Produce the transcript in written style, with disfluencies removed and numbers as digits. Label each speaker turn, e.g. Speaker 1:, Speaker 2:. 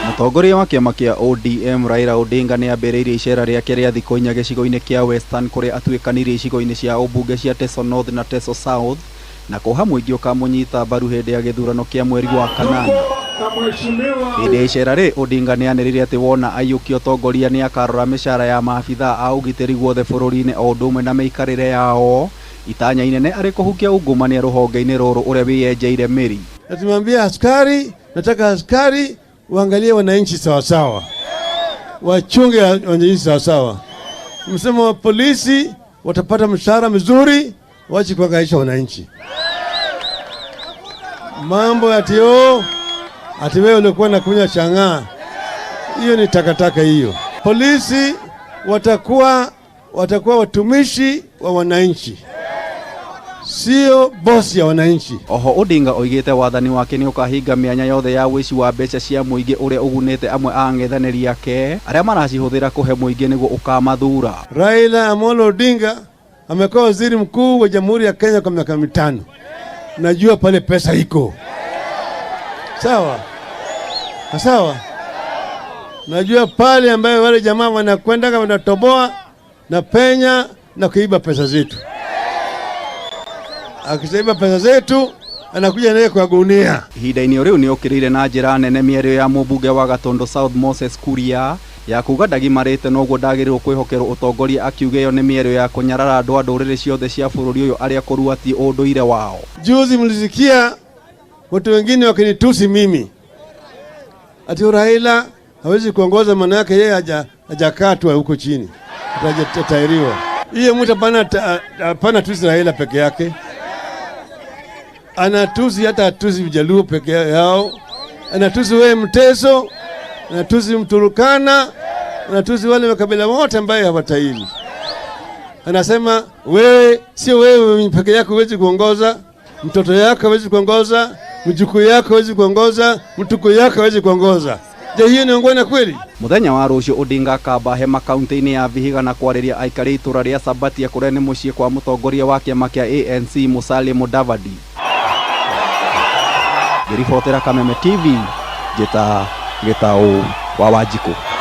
Speaker 1: Mũtongoria wa kĩama kĩa ODM Raila Odinga nĩ ambĩrĩirie icera rĩake rĩa thikũ inya gĩcigo-inĩ kĩa Western kũrĩa atuĩkanĩirie icigo-inĩ cia ũmbunge cia Teso North na Teso South na kuoha mũingĩ ũkamũnyita mbaru hĩndĩ ya gĩthurano kĩa mweri wa kanana. Hĩndĩ ya icera rĩ, Odinga nĩ anĩrĩire atĩ wona aiyũkia ũtongoria nĩ akarora mĩcara ya maabithaa a ũgitĩri guothe bũrũri-inĩ o ũndũ ũmwe na mĩikarĩre yao, itanya inene arĩ kũhukia ungumania rũhonge-inĩ rũrũ ũrĩa wĩyenjeire mĩri.
Speaker 2: Na tumwambia askari, nataka askari waangalie wananchi sawasawa, wachunge wananchi sawasawa. Msemo wa polisi watapata mshahara mzuri, wache kuhangaisha wananchi. Mambo ati oh, ati wewe ulikuwa nakunywa chang'aa, hiyo ni takataka hiyo. Polisi watakuwa watumishi wa wananchi, sio bosi ya wananchi.
Speaker 1: Oho Odinga oigĩte wathani wake nĩ ũkahinga mĩanya yothe ya ũici wa mbeca cia mũingĩ ũrĩa ũgunĩte amwe a ang'ethanĩri ake arĩa maracihũthĩra kũhe mũingĩ nĩguo ũkamathura.
Speaker 2: Raila Amolo Odinga amekuwa waziri mkuu wa Jamhuri ya Kenya kwa miaka 5. Najua pale pesa iko. Sawa? Sawa? Najua pale ambayo wale jamaa wanakwenda wanatoboa na penya na kuiba pesa zetu. Akisaiba pesa zetu anakuja naye kwa gunia.
Speaker 1: Ihinda-inĩ o rĩu nĩ okĩrĩire na njĩra nene mĩario ya mũmbunge wa Gatundu South Moses Kuria ya kuga ndagimarĩte noguo ndagĩrĩirwo kwĩhokerwo ũtongoria, akiuga ĩyo nĩ mĩario ya kũnyarara andũ a ndũrĩrĩ ciothe cia bũrũri ũyũ arĩa kũrua ti ũndũire wao.
Speaker 2: Juzi mlisikia watu wengine wakinitusi mimi ati Raila hawezi kuongoza, maana yake yeye hajakatwa huko chini, hajatairiwa. Hiyo mtu hapana tusi Raila peke yake, anatusi hata atusi Mjaluo peke yao, anatusi wewe Mteso, anatusi Mturukana, anatusi wale makabila wote ambaye hawatairi. Anasema wewe sio wewe peke yako huwezi kuongoza, mtoto yako hawezi kuongoza, mjukuu yako hawezi kuongoza, mtukuu yako hawezi kuongoza. Je, hiyo ni ungwana kweli?
Speaker 1: Muthenya wa rũciũ Odinga akamba hema kaunti-inĩ ya Vihiga na kwarĩria aikari itũra rĩa Sabatia kũrĩa nĩ mũciĩ kwa mũtongoria wa kĩama kĩa ANC Musalia Mudavadi. Ngĩribotera Kameme TV, njĩta Gĩtaũ wa Wanjikũ.